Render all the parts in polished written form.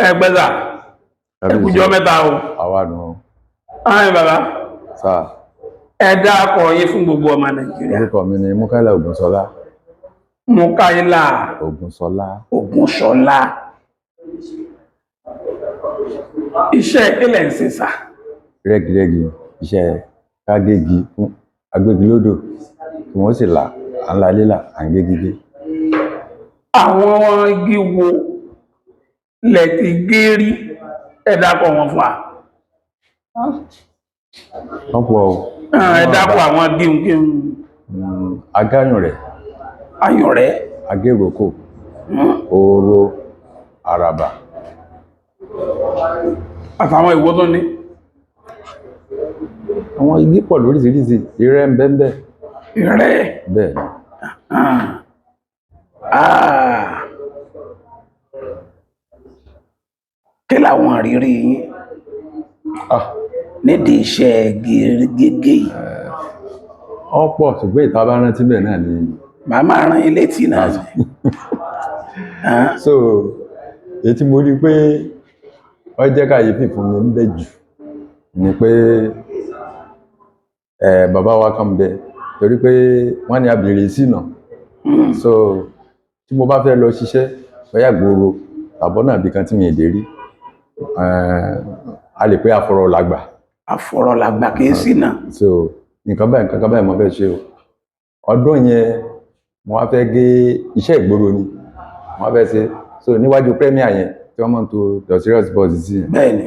Ẹgbẹ́sà, ẹkùjọ mẹ́ta o. Àwa nù. Ayé bàbá. Sáà. Ẹ dákọ̀ yín fún gbogbo ọmọ Nàìjíríà. Orúkọ mi ni Mukaila Ògúnṣọlá. Mukaila Ògúnṣọlá. Ògúnṣọlá. Iṣẹ́ kílẹ̀ ń ṣe sà? Rẹ́girẹ́gi, iṣẹ́ kágégi fún agbégilódò tí wọ́n sì là, à ń la lílà, à ń gé gígé. Àwọn igi wo lẹ ti gé rí? Ẹ dákọ̀ wọn fún wa. Wọ́n pọ̀ o. Ẹ dákọ̀ àwọn gíhun. Agáyùn rẹ̀. Ayùn rẹ̀. Agéròkò, ooro, àràbà. Àtàwọn ìwọ tó ní. Àwọn igi pọ̀ lóríṣiríṣi, ìrẹ́ ń bẹ ń bẹ. Ìrẹ́. Bẹ́ẹ̀ ni. Kí làwọn àrírí yín nídìí iṣẹ́ gígé yìí? Ọ̀pọ̀, ṣùgbọ́n ìta bá rántí bẹ́ẹ̀ náà ni. Màá máa rán yín létí náà. So èyí tí mo rí pé ó jẹ́ kàyéfì fún mi ń bẹ jù ni pé bàbá wa kan bẹ, torí pé wọ́n ní abèrè sínà. So tí mo bá fẹ́ lọ ṣiṣẹ́ bóyá gbòòrò tàbọ̀ náà bí kan tí mi ì dé rí, a lè pé afọ̀rọ̀làgbà. Afọ̀rọ̀làgbà kì í ṣìnà. So nǹkan báyìí, nǹkan báyìí mo fẹ́ ṣe o. Ọdún yẹn mo wá fẹ́ gé iṣẹ́ ìgboro ni mo wá fẹ́ ṣe. So níwájú Premier yẹn tí wọ́n máa ń to luxurious bus sí yẹn. Bẹ́ẹ̀ni.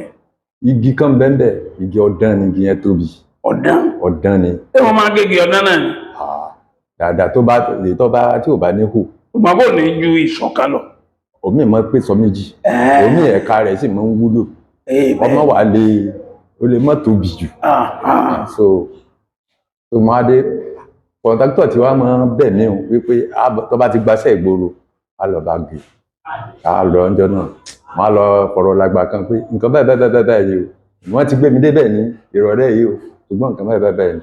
Igi kan bẹ́ẹ̀, igi ọ̀dán ni igi yẹn tóbi. Ọ̀dán? Ọ̀dán ni. Ṣé wọ́n máa ń gégi ọ̀dán náà ni? Dáadáa, tó bá lè tó bá tí ò bá ní hù. Ṣùgbọ́n kò ní ju ìṣọ̀kan lọ. Omi máa pè sọ méjì. Omi ẹ̀ka rẹ̀ sì máa ń wúlò. Ọmọ wa lè ó lè má tóbi jù. So máa dé kọ̀ǹtáktọ̀ tí wàá máa bẹ̀ mí o wípé tó bá ti gbaṣẹ́ ìgboro, á lọ bá gé, á lọ ọjọ́ náà, máa lọ fọ̀rọ̀ làgbà kan pé nǹkan báyìí báyìí báyìí báyìí o, wọ́n ti gbé mi débẹ̀ ní ìrọ̀lẹ́ yìí o, ṣùgbọ́n nǹkan báyìí báyìí báyìí.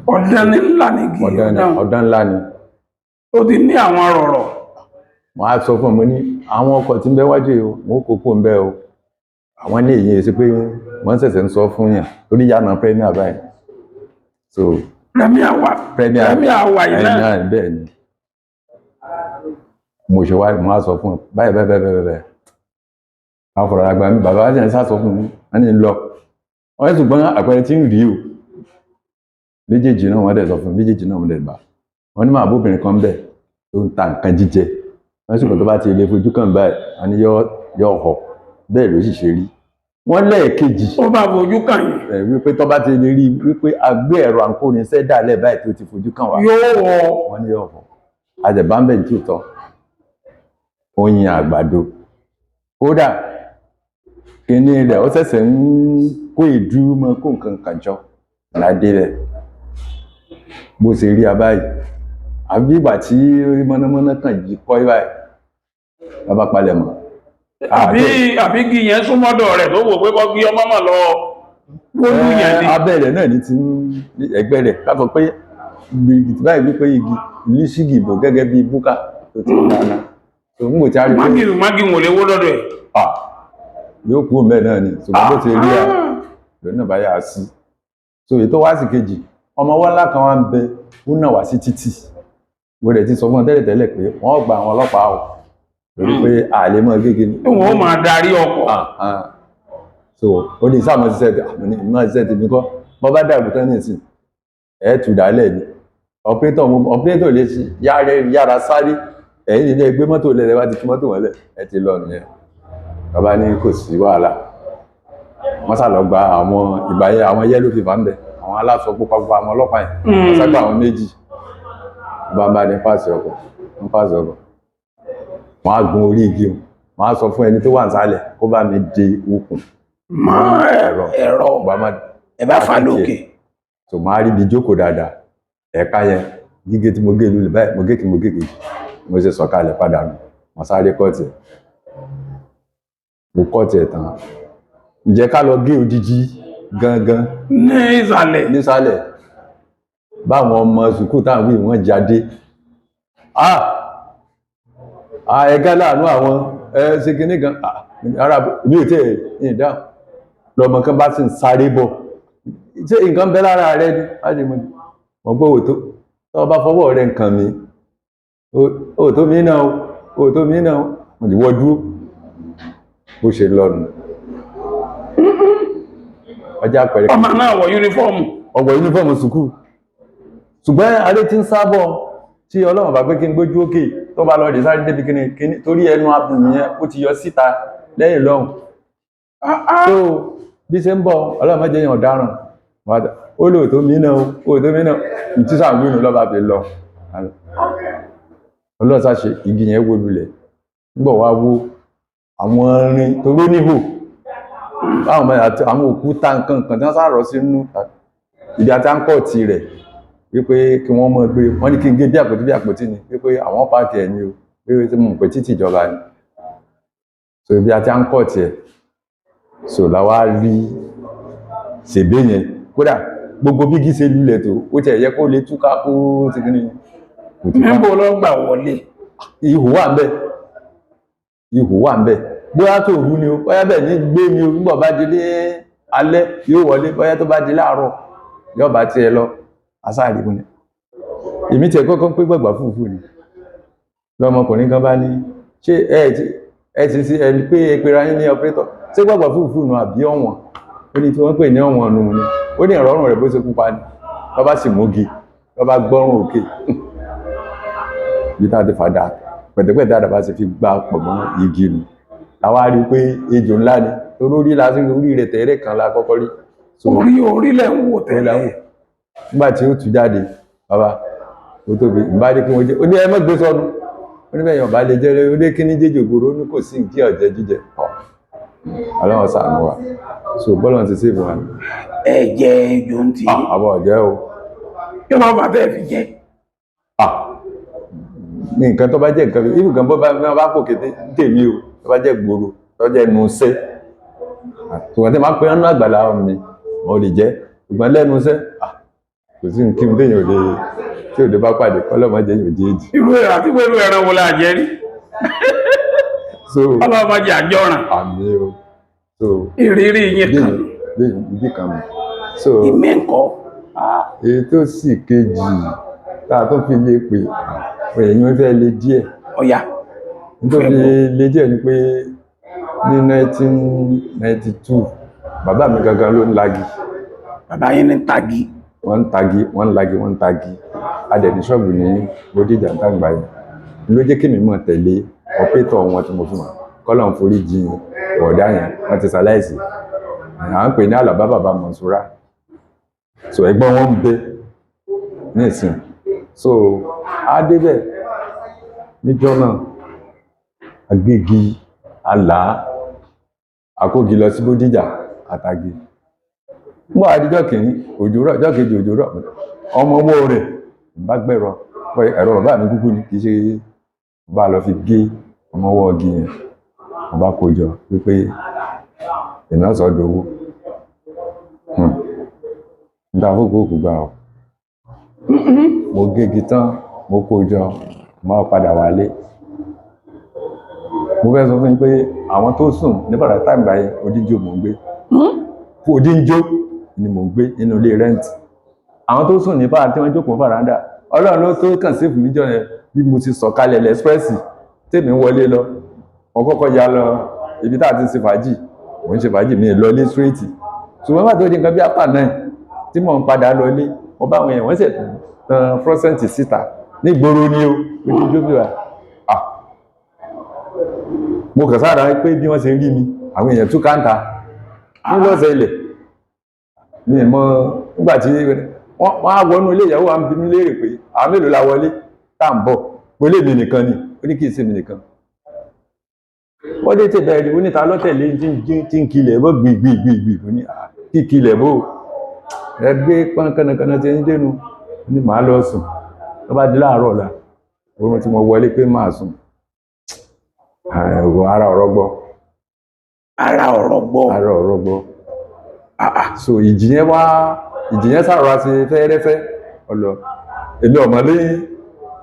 Ọ̀dán ní ńlá ni igi ọ̀dán. Ọ̀dán ńlá ni. Ó ti ní àwọn rọ̀rọ̀. Wọ́n á sọ fún mi ní àwọn ọkọ̀ tí ń bẹ wájú yìí o, wọ́n kó kó ń bẹ o. Àwọn ní èyí ṣe pé wọ́n ṣẹ̀ṣẹ̀ ń sọ fún yàn torí yànnà Premier báyìí. So Premier wà. Premier Premier wà yìí náà. Bẹ́ẹ̀ ni. Mo ṣe wá, mo á sọ fún ọ báyìí báyìí báyìí báyìí. Àwọn fọ̀rọ̀ àgbà mi, bàbá wa ṣe sọ fún mi, wọ́n ní lọ. Wọ́n ní ṣùgbọ́n àpẹẹrẹ tí ń rí o. Méjèèjì náà wọ́n dẹ̀ sọ fún mi, méjèèjì náà wọ́n dẹ̀ gbà. Wọ́n ní màá bóbìnrin kan bẹ̀ tó ń ta nǹkan jíjẹ. Wọ́n sì kò tó bá ti lè fojú kàn báyìí, wọ́n ní yọ họ. Bẹ́ẹ̀ ló sì ṣe rí. Wọ́n lẹ́ẹ̀kejì. Ó bá fojú kàn yín. Ẹ wípé tó bá ti lè rí wípé a gbé ẹ̀rọ àǹkórinṣẹ́ dálẹ̀ báyìí tó ti fojú kàn wá. Yóò wọ. Wọ́n ní yóò họ. Àjẹ̀bá ń bẹ̀ ní tòótọ́. Oyin àgbàdo. Kódà kíní rẹ̀ ó ṣẹ̀ṣẹ̀ ń kó ìdú mọ́ kó nǹkan kan jọ ládé rẹ̀. Bó ṣe rí a báyìí. Àbí ìgbà tí mọ̀nàmọ́ná kan yìí kọ́ báyìí. Bàbá palẹ̀ mọ́. Àbí igi yẹn súnmọ́dọ̀ rẹ̀ tó wò pé kọ́ kí ọmọ mọ̀ lọ wónú yẹn ni. Abẹ́ rẹ̀ náà ní ti ń ẹgbẹ́ rẹ̀ ká sọ pé báyìí wípé igi ní ṣígì ìbò gẹ́gẹ́ bí búkà tó ti ń dáná. Tó ń gbò tí a rí pé. Mágì wò lè wó lọ́dọ̀ ẹ̀. Yóò kú òun bẹ́ẹ̀ náà ni, ṣùgbọ́n bó ti rí a lòun náà bá yà á sí. So èyí tó wá sí kejì, ọmọ ọwọ́ ńlá kan wá ń bẹ, ó náà wá sí títì. Mo rẹ̀ ti sọ fún ọ tẹ́lẹ̀ tẹ́lẹ̀ pé wọ́n gba àwọn ọlọ́pàá o, torí pé àlè mọ́ gègé ni. Wọ́n ó máa darí ọkọ̀. So ó ní sáà mọ́ ṣiṣẹ́ àmọ́ ní ìmọ̀ ṣiṣẹ́ tèmi kọ́, bọ́ bá dàrú tán ní ìsìn ẹ̀ tù dálẹ̀ ni. Ọ̀pẹ́tọ̀ lè ṣe yára sáré, ẹ̀yìn nílé gbé mọ́tò lẹ̀ bá ti tú mọ́tò wọlé ẹ̀ ti lọ nìyẹn. Bàbá ní kò sí wàhálà. Wọ́n sá lọ gba àwọn ìgbà yẹn, àwọn yellow fever ń bẹ, àwọn aláṣọ pupa pupa, àwọn ọlọ́pàá yẹn. Wọ́n sá gba àwọn méjì. Bàbá ní pàṣẹ ọkọ̀, ń pàṣẹ ọkọ̀. Wọ́n á gun orí igi o. Wọ́n á sọ fún ẹni tó wà nísàlẹ̀ kó bá mi de okùn. Mọ́ ẹ̀rọ. Ẹ bá fà lókè. So máa rí ibi jókòó dáadáa. Ẹ̀ka yẹn gígé tí mo gé lulẹ̀ báyìí, mo gé kí mo gé kejì. Mo ṣe sọ̀kalẹ̀ padà nù. Mo sáré kọ́ọ̀tì ẹ̀. Mo kọ́ọ̀tì ẹ̀ tán. Ǹjẹ́ ká lọ gé odidi gangan. Ní ìsàlẹ̀. Nísàlẹ̀. Báwọn ọmọ sùkúù táwọn wí wọ́n jáde. Ẹ̀gá láàánú àwọn. Ẹ ṣe kinní kan. Ah, ara mi ò tẹ̀ ẹ̀ ìdáhùn. Lọmọ kan bá sì ń sáré bọ̀, ṣé nǹkan bẹ́ lára rẹ ni? Á ṣe mọ̀ pé òótọ́ tó bá fọwọ́ rẹ nǹkan mi, òótọ́ mi náà o, òótọ́ mi náà o. Mo ti wọ́ dúró bó ṣe lọ́nu ọjà pẹ̀lẹ́. Ọmọ náà wọ yúnífọ́ọ̀mù. Ọgbọ̀ yúnífọ́ọ̀mù sùkúù, ṣùgbọ́n adé tí ń sábọ̀ tí Ọlọ́run bá pé kí n gbójú òkè tó bá lọ rí sáré débi kíní kíní, torí ẹnu abùmí yẹn ó ti yọ síta lẹ́yìn lọ́hùn. Tó bí ṣe ń bọ̀, Ọlọ́run má jẹ́ èèyàn ọ̀daràn. Ó lò tó mí náà, ó tó mí náà, tí sàgbínú lọ́ba fi lọ. Ọlọ́run ṣàṣe igi yẹn wó lulẹ̀ nígbà wá wó àwọn irin tó ló níhò, báwọn ọmọ àti àwọn òkúta nǹkan kan tí wọ́n sàrọ̀ sínú ibi àti àǹkọ̀tì rẹ̀, wípé kí wọ́n mọ̀ gbé wọ́n ní kí n gé bí àpótí bí àpótí ni, wípé àwọn páàkì ẹ̀ ni o, wípé tí mo mọ̀ pé títì ìjọba ni. So ibi àti àǹkọ̀tì ẹ̀, so làwa rí ṣèbé yẹn. Kódà gbogbo bí igi ṣe lulẹ̀ tó, ó tiẹ̀ yẹ kó lè túká kó ti kí ni, kò túká. Níbo ló gbà wọlé? Ihò wà ńbẹ̀, ihò wà ńbẹ̀. Bóyá tó rú ni o, bóyá bẹ́ẹ̀ ní gbé ni o. Nígbà bá di ní alẹ́ yóò wọlé, bóyá tó bá di láàárọ̀ yóò bá tiẹ̀ lọ. Asáàrí fún ni èmi tiẹ̀ kọ́kọ́ pé gbàgbà fùfú ni. Lọmọkùnrin kan bá ní, ṣé ẹ ti sí ẹ pé ẹ pera yín ní operator, ṣé gbàgbà fùfú nù àbí ọ̀wọ̀n? Ó ní tí wọ́n pè ní ọ̀wọ̀n nù ni. Ó ní ìrọ̀rùn rẹ̀ bó ṣe pupa ni. Lọ́ bá sì mógi, lọ́ bá gbọ́rùn òkè bí tá a ti fàdà pẹ̀tẹ́pẹ̀tẹ́ àdàbà sì fi gbá pọ̀ mọ́ igi nù. Àwa rí i pé ejò ńlá ni, torí orí la sí, orí rẹ̀ tẹ̀rẹ̀ kan la kọ́kọ́ rí. So Orí orílẹ̀ ń wò orí la ń wò tẹ́lẹ̀. Nígbà tí ó tú jáde, bàbá, ó tóbi. Ìbá dé kí wọ́n jẹ́, ó ní ẹ má gbé sọnù. Ó ní bẹ́ẹ̀ yàn bá lè jẹ́, ó ní kíní jẹ́jọ́ ògbóró, ó ní kò sí nǹkí ọ̀jẹ̀ jíjẹ. Ọ̀ Ọlọ́run ṣàánú wa. So bọ́lọ̀ ti sèfù wa ni. Ẹ jẹ ejò ń tì í? Àbọ̀ ọ̀jẹ́ o. Kí ló bá tẹ́ fi jẹ? Ah, ní nǹkan tó bá jẹ́ nǹkan ibù kan, bó bá pò kété tèmi o, tó bá jẹ́ gbòòrò, tó jẹ́ nu sẹ́, ṣùgbọ́n tí máa pẹ́ ọ́nà àgbàlá mi, mo lè jẹ́, ṣùgbọ́n lẹ́nu sẹ́, kò sí nǹkan téèyàn ò lè tí ò lè bá pàdé. Kọ́lọ́mọ jẹ́ yóò jẹ́ èjì. Irú ẹ̀rọ àti pẹ̀lú ẹran wo la jẹ rí? So Ọlọ́mọ jẹ àjọràn. Àmì o. So Ìrírí yín bí kan. Bí ibi kan mi. So Ìmí ńkọ́? Èyí tó sì kejì tá a tó fi lè pè, èyí fẹ́ lè díẹ̀. Ọ̀yà. Nítorí lè díẹ̀ ni pé ní 1992, bàbá mi gangan ló ń lagi. Bàbá yín ní tagi? Wọ́n ń tagi, wọ́n ń lagi, wọ́n ń tagi. A dẹ̀ ní ṣọ́ọ̀bù ní Bódìjà tàǹgbà yẹn. Ló jẹ́ kí mi mọ̀ tẹ̀lé operator wọn tí mo fi mọ̀. Kọ́lọ̀ ń forí jìn ọ̀dá yẹn, wọ́n ti ṣaláìsí. À ń pè ní Àlàbá bàbá Mọ̀nsúrà. So ẹ̀gbọ́n wọn ń bẹ ní ìsìn. So a débẹ̀ níjọ́ náà, agbégi àlá àkógi lọ sí Bódìjà àtàgé. Nígbà àdíjọ́ kìíní òjò rọ̀, ọjọ́ kejì òjò rọ̀. Ọmọ ọwọ́ rẹ̀ bá gbẹ̀rọ ẹ̀rọ bàbá mi kúkú ni, kì í ṣe bá lọ fi gé ọmọ ọwọ́ igi yẹn. Wọ́n bá kó jọ wípé èmi ọ̀sán dowó níta fókù òkú gbà ọ́. Mo gégi tán, mo kó jọ, mo padà wálé. Mo fẹ́ sọ fún yín pé àwọn tó sùn ní bàrà táìgbà yẹn, Odíjó mò ń gbé, Odíjó ni mò ń gbé nínú ilé rent. Àwọn tó sùn ní bàrà tí wọ́n jókòó fàràǹdà, Ọlọ́run ló tó kàn sí fún mi jọ yẹn. Bí mo ti sọ̀kalẹ̀ lẹ́sprẹ́sì tèmi wọlé lọ, mo kọ́kọ́ ya lọ ibi tá a ti ń ṣe fàájì. Mò ń ṣe fàájì mi lọ lé straight, ṣùgbọ́n bá tó di nǹkan bí after 9 tí mò ń padà lọ ilé, mo bá àwọn èèyàn wọ́n sì tan fluorescent síta nígboro ni o. Odíjó bí wa, ah, mo kàn sára pé bí wọ́n ṣe rí mi, àwọn èèyàn tún káńtà ní lọ́sẹ̀ ilẹ̀ mi mọ́. Nígbà tí wọ́n á wọnú ilé, ìyàwó wa ń bi mí léèrè pé àwọn mélòó la wọlé tá à ń bọ̀. Mo lé mi nìkan ni. Ó ní kì í ṣe mi nìkan. Wọ́n dé tẹ̀lé ẹ̀rí oníta lọ́tẹ̀lé tí ń kilẹ̀ bó gbìgbìgbì. Ó ní kíkilẹ̀ bó, ẹ gbé pọ́n kànnàkànnà tí ń dénú ní màá lọ sùn. Tó bá di láàárọ̀ ọ̀la, oorun tí mo wọlé pé máa sùn, ara ọ̀rọ̀ gbọ́. Ara ọ̀rọ̀ gbọ́? Ara ọ̀rọ̀ gbọ́. So ìjì yẹn wá, ìjì yẹn sàrọ̀ra sí fẹ́ẹ́rẹ́fẹ́ ọlọ. Èmi ọ̀mọ́ lé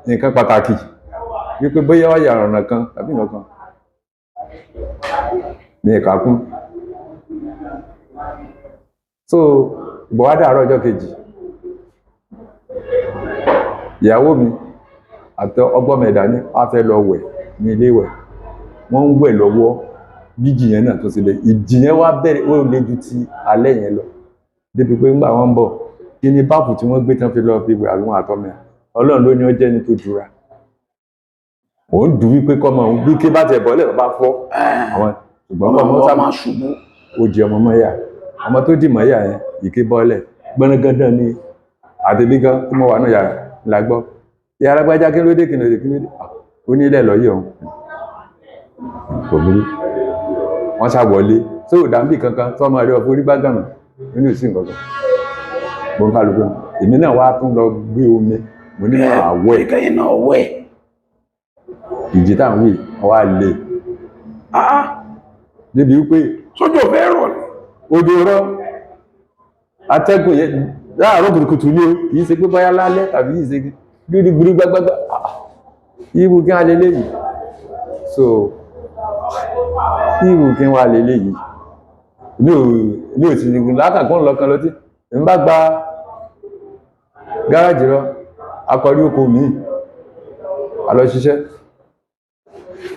nǹkan pàtàkì wípé bóyá ọ̀yà ọ̀nà kan tàbí nǹkan kan. Ní ìkákún. So ìgbọ̀ wá dàárọ̀ ọjọ́ kejì, ìyàwó mi àti ọgbọ́n ẹ̀dá ní wọ́n fẹ́ lọ wẹ̀ ní ilé ìwẹ̀. Wọ́n ń wẹ̀ lọ́wọ́, bíjì yẹn náà tó sì lè, ìjì yẹn wá bẹ̀rẹ̀, ó le ju ti alẹ́ yẹn lọ, débi pé ńgbà wọ́n ń bọ̀, kí ni báàpù tí wọ́n gbé tán fi lọ fi wẹ̀ àwọn àtọ́mọ ẹ̀, Ọlọ́run ló ní ó jẹ́ ní tó jura. Òun dùn wípé kọ́mọ òun bí ké bá tiẹ̀ bọ́lẹ̀ bá fọ́ àwọn, ṣùgbọ́n ọmọ ọmọ sábà ọmọ ṣubú. Ó di ọmọ mọ́yà, ọmọ tó dì mọ́yà yẹn, ìké bọ́lẹ̀ gbọ́nrangandàn ni. Àtẹ̀bí gan tí mo wà náà yàrá la gbọ́, ìyá alágbájá, kí ló dé, kí ló dé, kí ló dé? Ah, ó ní ilẹ̀ lọ́yẹ̀ òun kò burú. Wọ́n ṣàwọlé tó ò dáńbì kankan tó ọmọ rẹ ọ̀fọ̀ orí gbàgànà nínú ìsìn kankan gbọ̀ǹkálukú. Èmi náà wá tún lọ gbé omi, mo ní máa wẹ̀. Ìkẹyìn náà wẹ̀. Ìjì táwọn wí wọ́n wá lè Ah, débi wípé sójú òfẹ́ rọ̀ ni. Odò rọ atẹ́gùn yẹn láàárọ̀ kùtùkùtù ní o, kìí ṣe pé bóyá lálẹ́ tàbí kìí ṣe gírí gbúrú gbágbágbá. Irú kí wá leléyìí? So irú kí wá leléyìí? Mi ò sì látàkùn lọ́kàn lọ́tí ń bá gba gáràjì lọ, akọrí oko mi a lọ ṣiṣẹ́.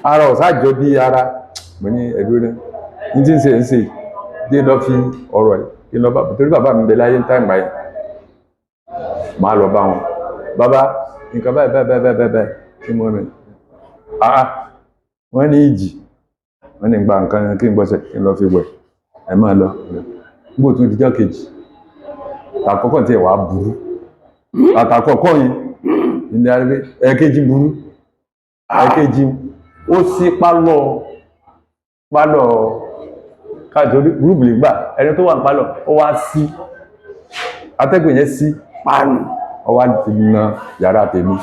Ara ọ̀sájọ bí ara mo ní ẹ̀dúró náà ní tí ń ṣe ń ṣe dé lọ fi ọ̀rọ̀ ẹ̀ kí n lọ bá, torí bàbá mi bẹ láyé ń táìmù báyìí, máa lọ bá wọn. Bàbá, nǹkan báyìí báyìí báyìí báyìí báyìí kí mo rìn. Ah, wọ́n ní ìjì, wọ́n ní gba nǹkan kí n gbọ́sẹ̀ kí n lọ fi wẹ̀, ẹ máa lọ. Nígbà tó dijọ́ kejì, àkọ́kọ́ tí ẹ̀ wá burú, àtàkọ́kọ́ yẹn ní arígbé, ẹ̀ẹ̀kejì burú. Ẹ̀ẹ̀kejì ó sí pálọ̀, pálọ̀ káàkiri rúbìlì gbà, ẹni tó wà ní pálọ̀ ó wá sí atẹ́gùn yẹn sí Páànù. Ó wá ti na yàrá tèmi.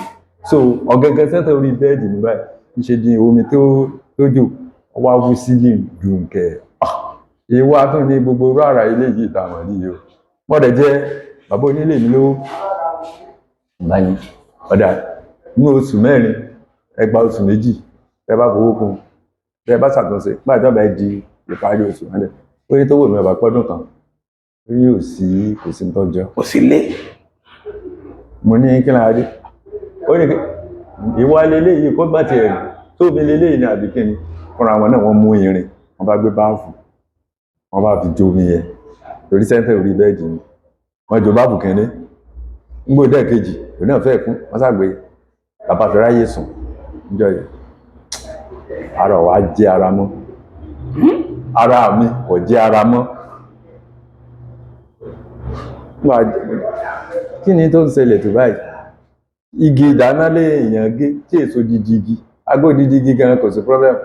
So ọ̀gẹ́gẹ́ sẹ́ńtẹ̀ orí bẹ́ẹ̀dì mi báyìí ń ṣe di omi tó jò, ó wá wú sílì dùnkẹ́. Ìwà tún ní gbogbo irú àrà ilé yìí ìtàwọn yìí o. Wọ́n dẹ̀ jẹ́ bàbá onílé mi lówó báyìí. Ọ̀dà ní oṣù 4, ẹ gba oṣù 2, tẹ bá fowó kún, tẹ bá ṣàtúnṣe nígbà tí wọ́n bá di ìparí oṣù wọn dẹ̀ ó ní tó wò mí ọba pọ́dún kan ó yóò sí, kò sí tọ́jọ́. Kò sí lé. Mo ní kí lára dé? Ó ní ìwà leléyìí kó bá tiẹ̀ tóbi leléyìí ní àbí kíni. Fúnra wọn náà wọ́n mú irin, wọ́n bá gbé báàfù, wọ́n bá fi jó omi yẹn torí sẹ́ńtẹ̀ orí bẹ́ẹ̀dì ni. Wọ́n jó báàfù kínní, ńgbò kejì òun náà fẹ́ kún, wọ́n ṣàgbé bàbá fi ráyè sùn níjọ́ yẹn. Ara wa jẹ́ ara mọ́, ara mi kò jẹ́ ara mọ́. Kí ni tó ń ṣẹlẹ̀ tó báyìí? Igi ìdáná lé èèyàn gé tí èso didi igi agbó didi igi gan, kò sí problem.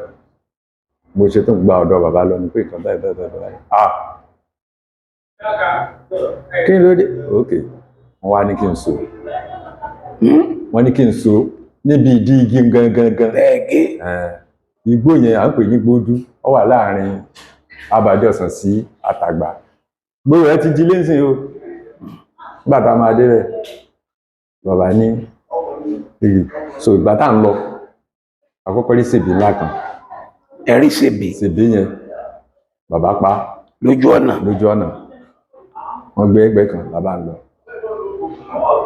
Mo ṣe tún gba ọ̀dọ̀ bàbá lọ ní pé nǹkan báyìí báyìí báyìí báyìí. Ah, kí ló dé? Ok, wọ́n wá ní kí n so, wọ́n ní kí n so níbi ìdí igi gangan gan. Bẹ́ẹ̀ gé. Igbó yẹn à ń pè ní gbódú, ó wà láàrin Abàdé-Ọ̀sán sí Àtàgbà. Gbogbo rẹ̀ ti di lẹ́sìn o. Nígbà tá a máa débẹ̀, bàbá ní èrè. So ìgbà tá à ń lọ, àkọ́kọ́ rí sèbí ńlá kan. Ẹ̀rí ṣèbí. Sèbí yẹn bàbá pa. Lójú ọ̀nà. Lójú ọ̀nà. Wọ́n gbé ẹgbẹ́ kan, bàbá ń lọ.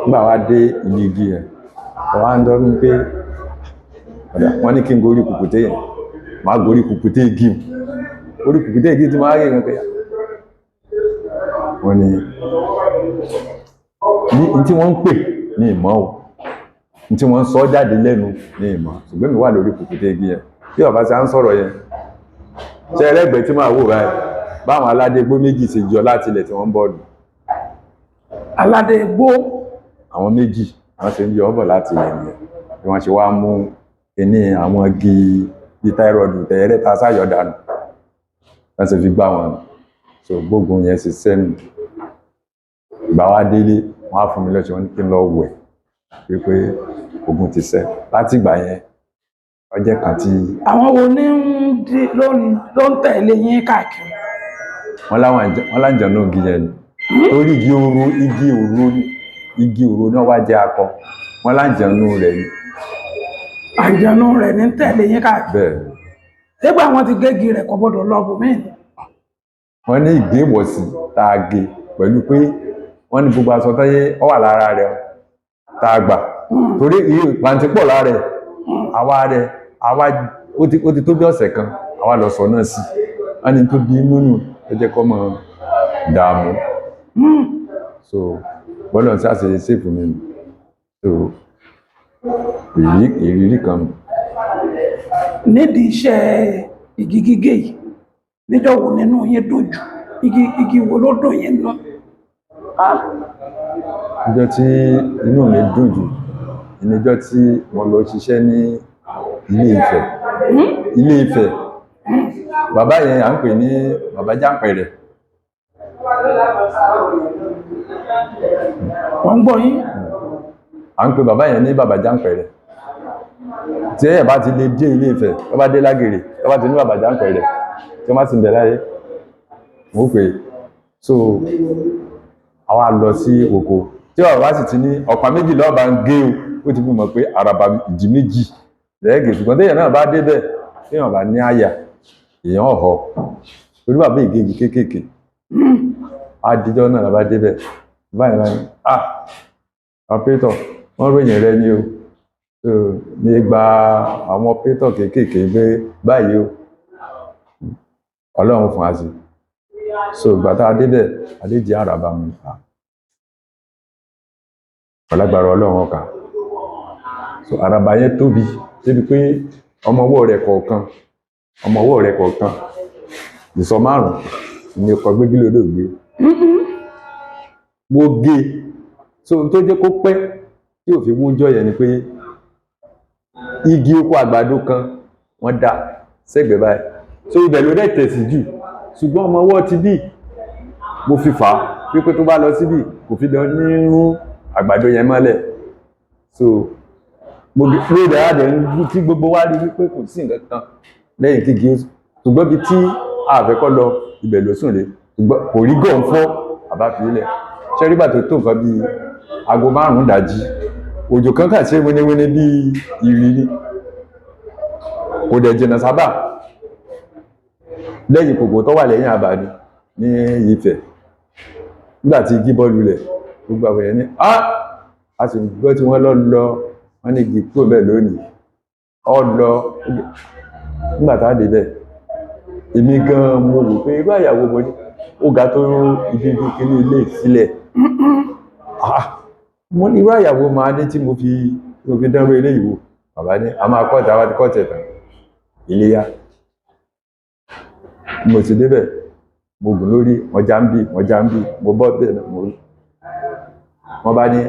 Nígbà wá dé ibi igi yẹn, wọ́n á ń dọ́ mi pé ọ̀dà, wọ́n ní kí n gorí kùkùté yẹn. Màá gorí kùkùté igi, orí kùkùté igi tí màá rí yẹn pé wọ́n ní ní tí wọ́n ń pè ní ìmọ̀ o, ní tí wọ́n ń sọ jáde lẹ́nu ní ìmọ̀, ṣùgbọ́n mi wà lórí kùkùté igi yẹn bí bàbá ṣe à ń sọ̀rọ̀ yẹn. Ṣe ẹlẹ́gbẹ̀ẹ́ tí màá wò báyìí, báwọn aládé igbó méjì ṣe yọ láti ilẹ̀ tí wọ́n ń bọ̀ lù. Aládé igbó. Àwọn méjì wọ́n ṣe ń yọ ọ́ bọ̀ láti ilẹ̀ nìyẹn, bí wọ́n ṣe wá mú kíní àwọn igi bíi táírọ̀dù tẹ̀rẹ́ ta sáyọ̀ dànù, wọ́n ṣe fi gbá wọn. So gbógun yẹn ṣe sẹ́nu. Ìgbà wá délé, wọ́n á fún mi lọ́sẹ̀, wọ́n ní kí n lọ wẹ̀ wípé ogun ti ṣẹ́. Láti ìgbà yẹn, ọjọ́ kan tí Àwọn wo ní ń di ló ń tẹ̀lé yín káàkiri? Wọ́n láwọn wọ́n láǹjọ̀nú igi yẹn ni, torí igi òro, igi òro, igi òro náà wá jẹ́ akọ, wọ́n láǹjọ̀nú rẹ̀ ni. Àjọ̀nú rẹ̀ ní ń tẹ̀lé yín káàkiri. Bẹ́ẹ̀ ni. Nígbà wọn ti gégi rẹ̀ kò gbọ́dọ̀ lọ bòmíì ni. Wọ́n ní ìgbín ìwọ̀sí tá a gé pẹ̀lú pé wọ́n ní gbogbo aṣọ táyé ọ wà lára rẹ̀ tá a gbà, torí iye pàǹtí pọ̀ lára ẹ̀. Àwa rẹ̀ àwa ó ti tó bí ọ̀sẹ̀ kan, àwa lọ sọ náà sí. Wọ́n ní tó bí nínú ẹ jẹ́ kọ́ mọ́ dààmú. So bọ́lá tí a ṣe ṣèfù mi nù. So ìrírí kan nù. Nídìí iṣẹ́ igi gígé yìí, níjọ́ wo nínú yín dùn jù? Igi wo ló dùn yín nú? Ọjọ́ tí inú mi dùn jù níjọ́ tí mo lọ ṣiṣẹ́ ní Ilé Ifẹ̀. Ilé Ifẹ̀, bàbá yẹn à ń pè ní bàbá Jáǹpẹ̀rẹ̀. Wọ́n ń gbọ́ yín. À ń pè bàbá yẹn ní bàbá Jáǹpẹ̀rẹ̀. Tí ẹ̀yẹ̀ bá ti lè dé Ilé Ifẹ̀, tó bá dé Lágèrè, tó bá ti ní bàbá Jáǹpẹ̀rẹ̀, tí wọ́n bá sì ń bẹ láyé, mo pè é. So àwa lọ sí oko, tí bàbá sì ti ní ọ̀pá méjì lọ́ọ́ bá ń gé o, ó ti fi mọ̀ pé àràbà ìdí méjì lẹ́ẹ̀gẹ̀. Ṣùgbọ́n téèyàn náà bá débẹ̀, téèyàn bá ní àyà, èèyàn ọ̀họ́, torí bàbá ìgégi kéékèèké adijọ́ náà la bá débẹ̀ báyìí báyìí, ah, operator, wọ́n ròyìn rẹ ni o. So ní gba àwọn operator kéékèèké pé báyìí o, Ọlọ́run fún wa sí. So ìgbà tá a débẹ̀, adéjì àràbà mu ọlágbára Ọlọ́run ọkà. So àràbà yẹn tóbi débi pé ọmọ ọwọ́ rẹ̀ kọ̀ọ̀kan, ọmọ ọwọ́ rẹ̀ kọ̀ọ̀kan, ìsọ 5 ní ọkọ̀ gbégilódò gbé mo gé. So ohun tó jẹ́ kó pẹ́ tí ò fi mú jọ yẹn ni pé igi oko àgbàdo kan wọ́n dá sẹ́gbẹ̀ẹ́ báyìí, so ibẹ̀ ló dẹ̀ tẹ̀sí jù. Ṣùgbọ́n ọmọ ọwọ́ ti bí mo fi fà á wípé tó bá lọ síbì kò fi lọ ní rún àgbàdo yẹn mọ́lẹ̀. So mo ló dára dẹ̀ ń tí gbogbo wa rí wípé kò sí nǹkan kan lẹ́yìn kígi ó, ṣùgbọ́n bí tí àfẹ́kọ́ lọ ibẹ̀ ló sùn lé, ṣùgbọ́n kò rí gọ̀ǹfọ́ àbá fi ilẹ̀ ṣẹ́rígbà tó tó nǹkan bíi aago 5 dájí, òjò kan kà ṣe wíníwíní bíi ìrì ni, kò dẹ̀ jìnnà sábà lẹ́yìn kòkò tó wà lẹ́yìn àbàdì ní Ifẹ̀. Nígbà tí igi bọ́ lulẹ̀, gbogbo àwọn èèyàn ní á a sì gbọ́ tí wọ́n lọ lọ, wọ́n ní igi kúrò bẹ́ẹ̀ lónìí ọ lọ. Nígbà tá a dé bẹ́ẹ̀, èmi gan mo wò pé irú àyàwó mo ní, ó ga tó ibi bí kíní ilé sílẹ̀. Mo ní irú àyàwó máa ní tí mo fi dánrú eléyìí wò. Bàbá ní a máa kọ́ọ̀tì, àwa ti kọ́ọ̀tì ẹ̀tàn iléyá. Mo ti débẹ̀, mo gùn lórí ọjà ń bì, ọjà ń bì, mo bọ́ bẹ́ẹ̀ náà, mo rí wọ́n bá ní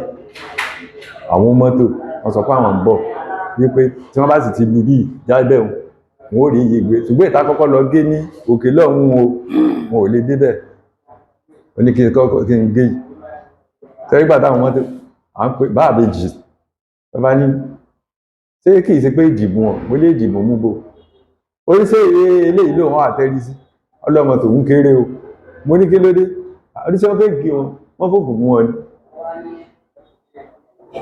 àwọn mọ́tò, wọ́n sọ pé àwọn ń bọ̀, wípé tí wọ́n bá sì ti lu bíi jáde wọn ò rí iye gbé. Ṣùgbọ́n ìta kọ́kọ́ lọ gé ní òkè lọ́hùn o, wọn ò lè débẹ̀. Ó ní kí n kọ́kọ́ kí n gé yìí sẹ́yìn. Gbà táwọn mọ́tò à ń pè bá àbèjì, wọ́n bá ní ṣé kì í ṣe pé ìdìbò wọn, mo lè dìbò mú bò ó ní ṣé eléyìí lòun àtẹ́rí sí ọlọ́mọ tòun kéré o. Mo ní kí ló dé? Oníṣẹ́ wọn fẹ́ gé wọn, wọ́n fòkùn mú wọn ni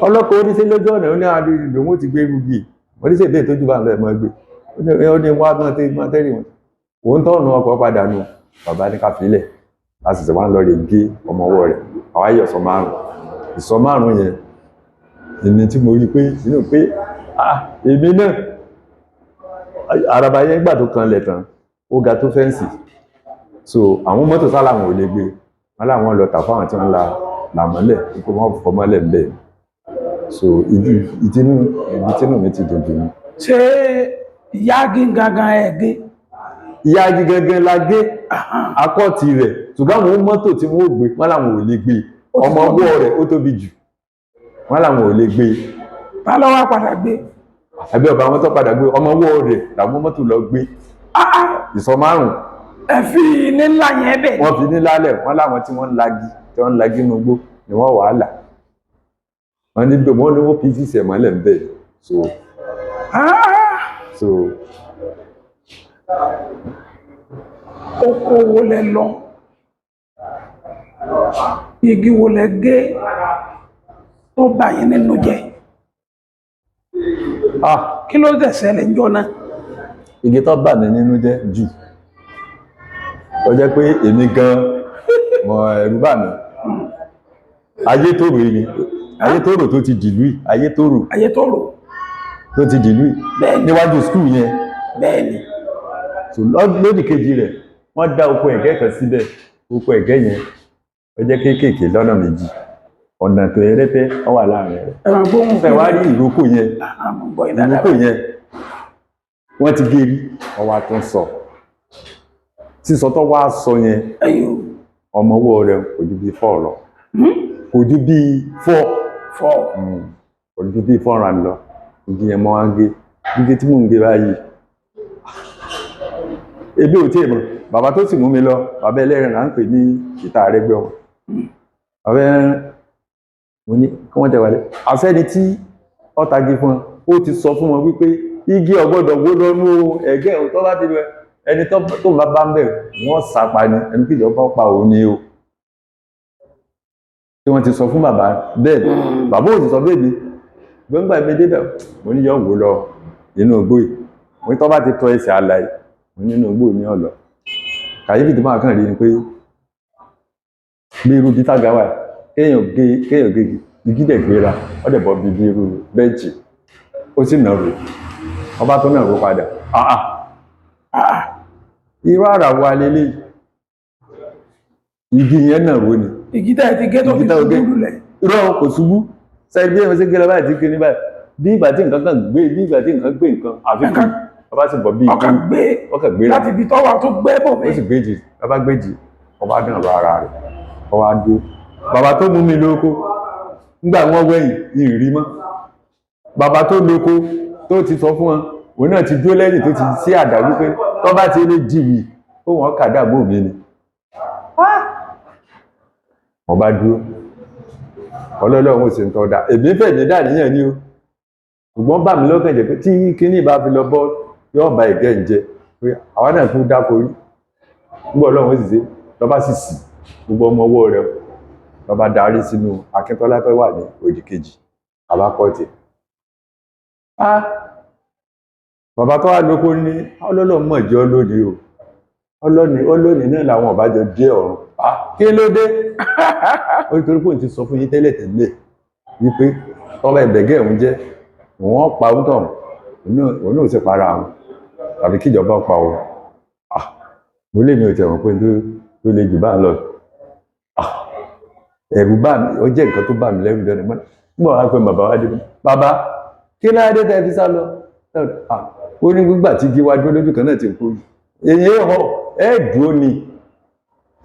ọlọ́kọ̀ oníṣẹ́ lójú ọ̀nà. Ó ní àdúgbò lòun ó ti gbé rúgì. Oníṣẹ́ ìbéè tójú bá ń lọ ẹ̀ mọ́ gbé. Ó ní wá mọ́ tẹ́rì wọn òun tọ́ọ̀nù ọkọ̀ padà nù. Bàbá ní ká filẹ̀, a sì wá ń lọ rè gé ọmọ ọwọ́ rẹ̀. Àwa yọ ìsọ 5, ìsọ 5 yẹn èmi tí mo rí pé inú pé ah, èmi náà àràbà yẹn gbà tó kan lẹ̀ tán, ó ga tó fẹ́ǹsì. So àwọn mọ́tò sálà wọn ò lè gbé wọn, láwọn lọ tà fáwọn tí wọ́n la làmọ́lẹ̀ kó wọ́n fọ́ mọ́lẹ̀ ń bẹ̀. So ìdínú ibi tínú mi ti dùn jù ní. Ṣé ìyá gí gangan ẹ̀ gé? Ìyá igi gangan la gé akọ́ọ̀tì rẹ̀, ṣùgbọ́n àwọn mọ́tò tí wọ́n ó gbé wọ́n làwọn ò lè gbé. Ọmọ ọwọ́ rẹ̀ ó tóbi jù, wọ́n làwọn ò lè gbé. Ta ló wá padà gbé? Àbí ọba àwọn tó padà gbé ọmọ ọwọ́ rẹ̀ làwọn mọ́tò lọ gbé ìsọ 5. Ẹ fi ní ńlá yẹn bẹ̀. Wọ́n fi ní lálẹ̀, wọ́n láwọn tí wọ́n ń lagi, tí wọ́n ń lagi inú igbó ni wọ́n wàá là wọ́n ní bí wọ́n ní wọ́n fi sísẹ̀ mọ́lẹ̀ ń bẹ̀. So so Oko wo lẹ lọ, igi wo lẹ gé tó bà yín nínú jẹ́? Ah, Kí ló dẹ̀ ṣẹlẹ̀ ńjọ́ náà? Igi tó bà mí nínú jẹ́ jù, ó jẹ́ pé èmi gan mọ ẹ̀rù bà mí. Ayétòrò yìí, Ayétòrò tó ti dìlú yìí, Ayétòrò Ayétòrò tó ti dìlú yìí, Bẹ́ẹ̀ni. níwájú school yẹn. Bẹ́ẹ̀ni. So lódì kejì rẹ̀, wọ́n dá oko ẹ̀gẹ́ kan síbẹ̀. Oko ẹ̀gẹ́ yẹn, ó jẹ́ kéékèèké lọ́nà méjì, ọ̀nà tó yẹrẹtẹ ó wà láàrin rẹ̀. Ẹ máa gbóhùn. Fẹ́ wá rí ìrókò yẹn. Àmọ́ gbọ́ yín dáadáa. Ìrókò yẹn, wọ́n ti gé rí, wọ́n wá tún sọ sísọ tó wá sọ yẹn. Ẹyọ. Ọmọ ọwọ́ rẹ̀ kò ju bíi 4 lọ, kò ju bíi 4. 4. Kò ju bíi 4 round lọ. Igi yẹn mọ́ wá ń gé igi tí mò ń gé báyìí, ebi ò tí ì mọ̀. Bàbá tó sì mú mi lọ, bàbá ẹlẹ́rìn là ń pè ní ìta àrẹ́gbẹ́ wọn. Bàbá ẹlẹ́rìn, mo ní kí wọ́n tẹ̀ wálé àfẹ́ni tí ọ̀tagi fún wọn. Ó ti sọ fún wọn wípé igi ọ̀gbọ́dọ̀ wó lọ́nú o, ẹ̀gẹ́ ò tó bá ti lọ, ẹni tó bá bá ń bẹ̀ wọ́n sapa ni, ẹni kí ìjọba pa òun ni o. Tí wọ́n ti sọ fún bàbá bẹ́ẹ̀, bàbá ò sì sọ bẹ́ẹ̀ mi gbọ́ngbà mi débẹ̀. Mo ní yọ̀ wò lọ inú igbó yìí. Mo ní tó bá ti tọ ẹsẹ̀ àlàyé, mo ní inú igbó ní ọ̀lọ́. Kàyéfì tó máa kàn rí ni pé bí irú bí tága wà, kéèyàn gé, kéèyàn gé igi dẹ̀ gbéra, ó dẹ̀ bọ́ bí bí irú bẹ́ǹchì, ó sì nàró, ọba tó nàró padà. Àà, irú àrà wa lélẹ̀, igi yẹn nàró ni. Igi tẹ́ ẹ ti gé tó fi Igi tẹ́ ẹ ṣubú gé. lulẹ̀. Irọ́, kò ṣubú. Sẹ́yìn bí ẹ̀mí ṣe gé lọ báyìí tí kí ní báyìí, bí ìgbà tí nǹkan kan gbé, bí ìgbà tí nǹkan gbé nǹkan àfikún, ọba sì bọ̀ bí ọkàn gbé. Ọkàn gbéra. Láti ibi tọ́wà tó gbé bò mí. Ó sì gbéjì, ọba gbéjì, ọba dùn lọ ara rẹ̀, ọba dúró. Bàbá tó mú mi lóko, nígbà wọ́n wẹ̀yìn ìrì mọ́ bàbá tó lóko tó ti sọ fún wọn, òun náà ti dúró lẹ́yìn tó ti sí àdá wípé tó bá ti lè jìwì ó wọ́n kàdá bò mí ni. Wọ́n bá dúró, ọlọ́lọ́run ò sì ń tọ́ da. Èmi fẹ́ mi dà níyàn ni o, ṣùgbọ́n bà mí lọ́kàn jẹ́ pé tí kíní bá fi lọ bọ́, yóò ba ẹ̀gẹ́ ń jẹ pé àwa náà kú dáko rí. Nígbà ọlọ́run ó sì ṣe, lọ́ba sì sì gbogbo ọmọ ọwọ́ rẹ̀, lọ́ba darí sínú Akíntọ́lá tó wà ní òdì kejì àbákọ́tì. Ah, bàbá tó wà lóko ní ọlọ́lọ́ mọ̀ jẹ́ lónìí o, ọlọ́ni ọlọ́ni náà làwọn ọ̀bájọ dé ọ̀run. Ah, kí ló dé? Ó ní torí pé òun ti sọ fún yín tẹ́lẹ̀ tẹ́lẹ̀ wípé tọ́lá ìbẹ̀gẹ́ òun jẹ́, òun pa òun tàn, òun náà sì para òun tàbí kíjọba pa òun. Ah, mo lè mi ò tẹ̀wọ̀n pé tó le jù bá ń lọ. Ah, ẹ̀rù bá mi, ó jẹ́ nǹkan tó bà mí lẹ́rù lẹ́nu mọ́. Nígbà wàá pé bàbá wa dé, bàbá, kí náà dé tẹ́ fi sá lọ? Ah, ó ní gbígbà tí igi wa dúró lójú kan náà ti kú, èyí họ ẹ dúró ni,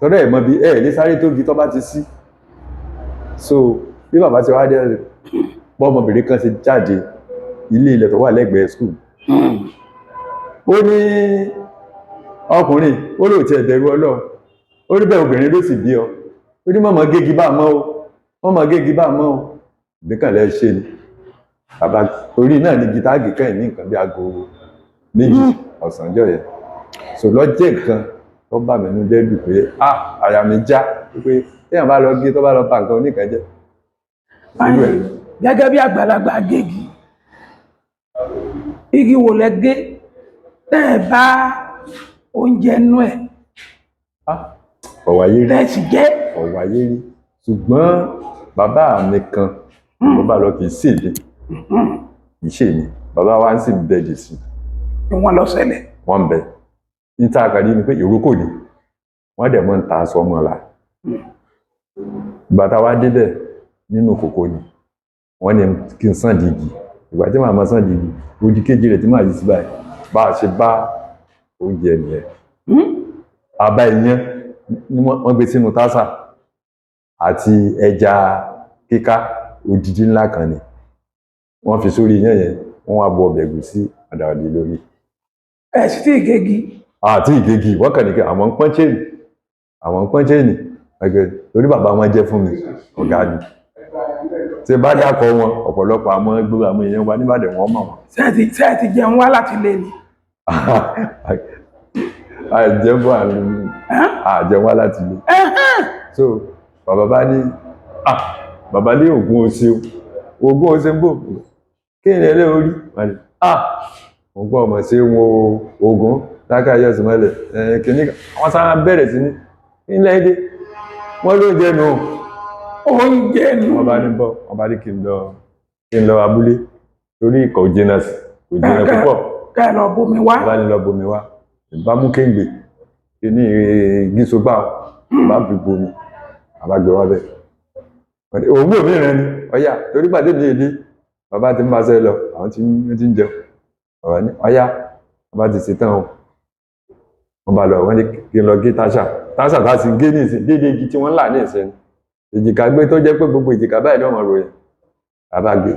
tọ́lá ẹ̀ mọ bí ẹ lè sáré tó gi tó bá ti sí. So bí bàbá ti wá dé, bọ́ ọmọbìnrin kan ṣe jáde ilé ilẹ̀ tó wà lẹ́gbẹ̀ẹ́ school, ó ní ọkùnrin ó lóò tiẹ̀ bẹ̀rù Ọlọ́run, ó ní bẹ́ẹ̀ obìnrin ló sì bí ọ. Ó ní mọ̀mọ́ gégi bá mọ́ o, mọ̀mọ́ gégi bá mọ́ o, ìgbékànlẹ̀ ṣe ni bàbá orí náà ní gítáàgì kẹ́yìn ní nǹkan bí aago 2 ọ̀sánjọ́ yẹn. So lọ́jẹ́ nǹkan tó bà mí nínú jẹ́ jù pé ah, àyà mi já pé téèyàn bá lọ gé, tó bá lọ bà nǹkan oníkan jẹ́. Irú ẹ̀. Gẹ́gẹ́ bí àgbàlagbà gégi, igi wo lẹ gé tẹ́ ẹ bá oúnjẹ nú ẹ̀? Ah, ọ̀wáyé rí. Tẹ́ ẹ sì jẹ́. Ọ̀wáyé rí, ṣùgbọ́n bàbá mi kan mo bá lọ, kì í ṣèmi, kì í ṣèmi, bàbá wa ń sì bẹ̀jì sí. Ìwọ̀n lọ ṣẹlẹ̀. Wọ́n ń bẹ níta àkàrí ni pé ìrókò ni wọ́n dẹ̀ mọ́ ń ta aṣọ ọmọ la. Ìgbà tá a wá débẹ̀, nínú kòkó ni wọ́n ní kí n sàn dìgì. Ìgbà tí màá máa sàn dìgì, odi kejì rẹ̀ tí màá yí sí báyìí, bá a ṣe bá oúnjẹ nìyẹn. Àbá ìyẹn ni wọ́n gbé sínú tásà àti ẹja kíká odidi ńlá kan ni wọ́n fi sórí iyán yẹn. Wọ́n wá bu ọbẹ̀ ẹ̀gúsí àdàlẹ́ lórí. Ẹ sì tí ì gégi. Àti ìgégi, wọ́n kàn ní kí àwọn ń pọ́n chain, àwọn ń pọ́n chain ẹgbẹ́ torí bàbá wọn jẹ́ fún mi, ọ̀gá ni. Tí bá dákọ̀ wọn, ọ̀pọ̀lọpọ̀ àwọn gbogbo àwọn èèyàn wa níbàdàn, wọ́n mọ̀ wọ́n. Ṣé ẹ ti jẹun wá láti lé ni? Àjẹbọ àrùn àjẹwá láti ilé. So bàbá bá ní, ah, bàbá ní ògùn ose, ògùn ose ń bò, kí ni ẹlẹ́ orí? Wọ́n ní, ah, Mo gbọ́ ọmọ sí wọn ogun lákàáyọ̀ sí mọ́lẹ̀ kìíní wọ́n sára bẹ̀rẹ̀ sí ní ilẹ̀ èdè wọ́n ló jẹ́ nù. Oúnjẹ nù. Wọ́n bá ní bọ́, wọ́n bá ní kí n lọ abúlé torí kò jìnnà sí, kò jìnnà púpọ̀. Ká ẹ lọ bomi wá. Wọ́n bá ní lọ bomi wá, ìbá mú kéǹgbè kìíní gíṣogbà bá fi bomi àbágbé wá bẹ́ẹ̀. Òun wò mí rẹ ni ọ̀yà torí pàdé mi èdè bàbá ti ń bá ṣe lọ, àwọn tí ń jẹun. Bàbá ní ọ̀yà, bàbá ti ṣetán o. Wọ́n bá lọ, wọ́n ní kí n lọ gé táṣà. Táṣà tá a sì gé ní ìsìn déédéé igi tí wọ́n ń là ní ìsìn èjìká gbé tó jẹ́ pé gbogbo èjìká báyìí lọ́mọ ròyìn. Bàbá gbé,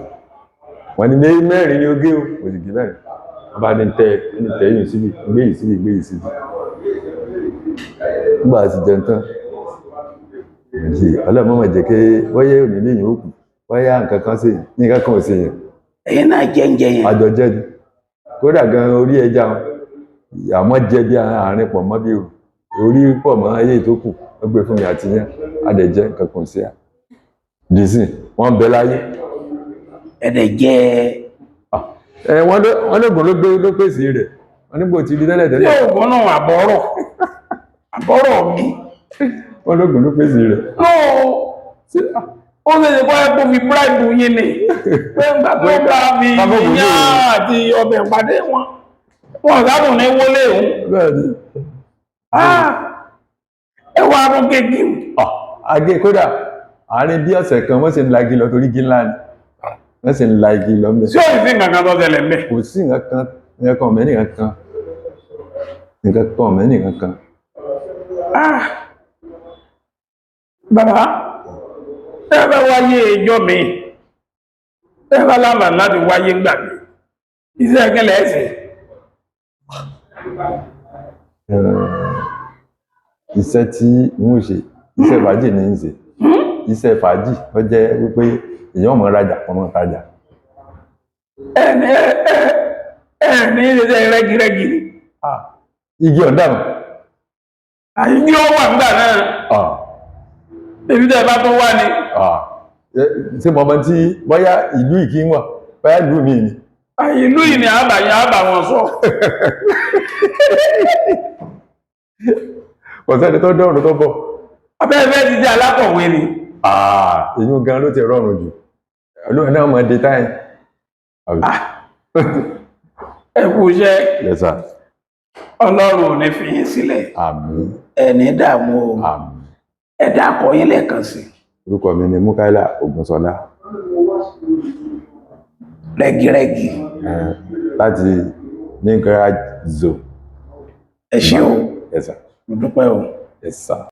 wọ́n ní mẹ́rin ni ó gé o, kò sì gé mẹ́rin. Wọ́n bá ní tẹ ní tẹ yìí síbi, gbé yìí síbi, gbé yìí síbi. Nígbà tí jẹun tán, ìdí ọlọ́mọ mọ̀ jẹ́ pé bóyá òní lẹ́yìn ó kù, bóyá nǹkan kan sí nǹkan kan ò sí yẹn. Ẹ̀yin náà jẹ oúnjẹ yẹn. Àjọ jẹ ni, kódà gan orí ẹja àmọ́ jẹ bí àárín pọ̀ mọ́ bí orí pọ̀ mọ́ ayé tó kù, wọ́n gbé fún mi àti yẹn, adẹ̀jẹ́ nǹkan kan sí à dìísìn wọ́n bẹ láyé. Ẹ̀dẹ̀ jẹ. Ẹ wọ́n lóògùn ló gbé ló pèsè rẹ̀, wọ́n nígbò tí di tẹ́lẹ̀ Tí tẹ́lẹ̀. oògùn náà àbọ̀rọ̀ àbọ̀rọ̀ mi. Wọ́n lóògùn ló pèsè rẹ̀. Ó ṣe ṣe kọ́ ẹ kó fi bíráìbù yín ni pé ńgbà tó bá fi iyán àti ọbẹ̀ pàdé wọn, wọn sábùn ní wọlé òun. Bẹ́ẹ̀ ni. Ẹ wá mú kéèkì. Agé kódà àárín bí ọ̀sẹ̀ kan wọ́n sì ń la igi lọ torí igi ńlá ni wọ́n sì ń la igi lọ mẹ́. Sí òyìn sí nǹkan kan tó ṣẹlẹ̀ mẹ́. Kò sí nǹkan kan, nǹkan kan mẹ́ nǹkan kan, nǹkan kan mẹ́ nǹkan kan. Bàbá, ẹ bá wáyé ìjọ mi, ẹ bá láǹfààní láti wáyé ńgbà mi, iṣẹ́ kílẹ̀ ẹ̀sìn. Iṣẹ́ tí n ó ṣe, iṣẹ́ fàájì ní í ṣe. Iṣẹ́ fàájì ó jẹ́ wípé èèyàn mọ̀ rajà, ọmọ tajà. Ẹni ẹni iṣẹ́ rẹ́gírẹ́gí ni. Igi ọ̀dà mọ̀. Àyíkí ó wà nígbà náà. Èmi tẹ́ ẹ bá tó wá ni. Ṣé mo mọ tí bóyá ìlú ìkí ń wà, bóyá ìlú mi ni. Ìlú yìí ni àbà yẹn àbà wọn sọ. Kò sẹ́ni tó dọ̀rùn tó bọ̀. Abẹ́ẹ̀fẹ́ ti jẹ́ alákọ̀wé ni. Èyí gan ló ti rọrùn jù. Olóòrùn náà mọ̀ dé táyìn. Ẹ kú iṣẹ́. Yes sir. Ọlọ́run ò ní fi yín sílẹ̀. Àmín. Ẹ ní dààmú o. Àmín. Ẹ dákọ̀ yín lẹ́ẹ̀kan sí. Orúkọ mi ni Mukaila Ògúnṣọlá. Rẹ́gírẹ́gí. Láti ní garage zone. Ẹ ṣé o. Yes sir. Mo dúpẹ́ o. Yes sir.